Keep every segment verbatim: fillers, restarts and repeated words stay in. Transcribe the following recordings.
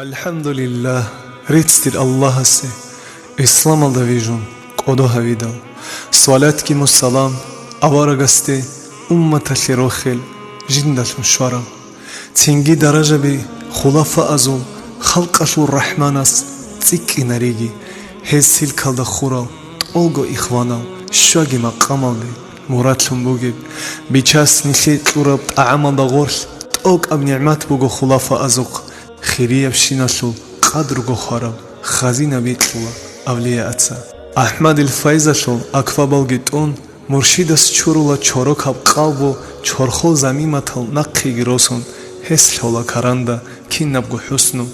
АлхӀамдулиллагь, реццги Аллагьасе, исламалда вижун кӀодо гьавидал. Салатги мусалам аварагасде, умматалъе рохел жиндалъун щварал. Цинги даражаби хулафаазул, халкъалъул рахӀманас цӀикӀкӀинариги, гьез силкалда хурал тӀолго ихванал щваги макъамалде мурадлъун бугеб. Бичас нилъее кьураб тӀагӀамалда гъорлъ тӀокӀаб нигӀмат буго хулафаазухъ, хириябщиналъул къадрго хвараб хазина бикьула авлияаца. АхӀмадил файзалъул аквабалги тӀун, муршидас чурула чорокаб къалбу чорхол замиматал нахъеги росун, гьес лъола каранда кинабго хӀусну.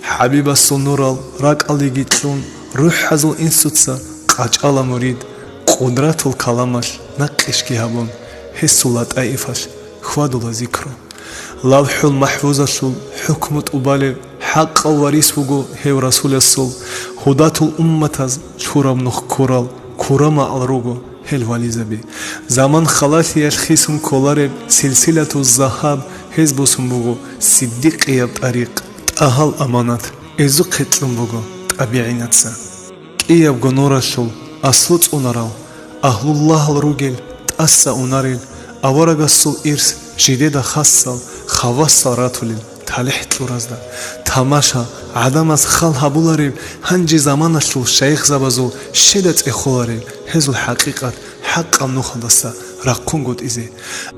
ХӀабибасул нурал ракӀалдеги кьун, рухӀазул инсуца къачӀала мурид, къудратул каламалъ накъишги гьабун, гьесул латӀаифалъ хьвадула зикру. ЛавхӀул МахӀфузалъул хӀукму тӀубалеб хӀакъав варис вуго гьев расуласул, гьудатул умматаз лъураб нух ккурал курамаал руго гьел вализаби. Заман халалъиялъ хисун кколареб силсилату загьаб гьез босун буго сиддикъияб тӀарикъ, тӀагьал аманат гьезухъе кьун буго тӀабигӀинаца. КӀиябго нуралъул аслу цӀунарал, агьлуллагьал ругел тӀаса унарел, аварагасул ирс жидеда хасал, хавасал ратулел талихӀ кьуразда. Тамаша, гӀадамаз хал гьабулареб гьанже заманалъул шайихзабазул щеда цӀехоларел гьезул хӀакъикъат хӀакъаб нухалдаса рахъунгутӀизе.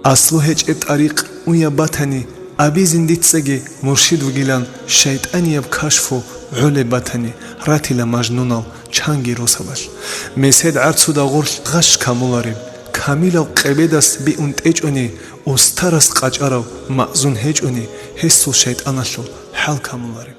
Аслу гьечӀеб тӀарикъ уяб батани, абизин дицаги муршид вугилан шайтӀанияб кашфу гӀолеб батани, ратила мажнунал чанги росабалъ. Месед гӀарцуда гъорлъ гъащ камулареб, камилав къебедас биун тӀечӀони, устарас къачӀарав маъзун гьечӀони, гьесул шайтӀаналъул хӀал камулареб.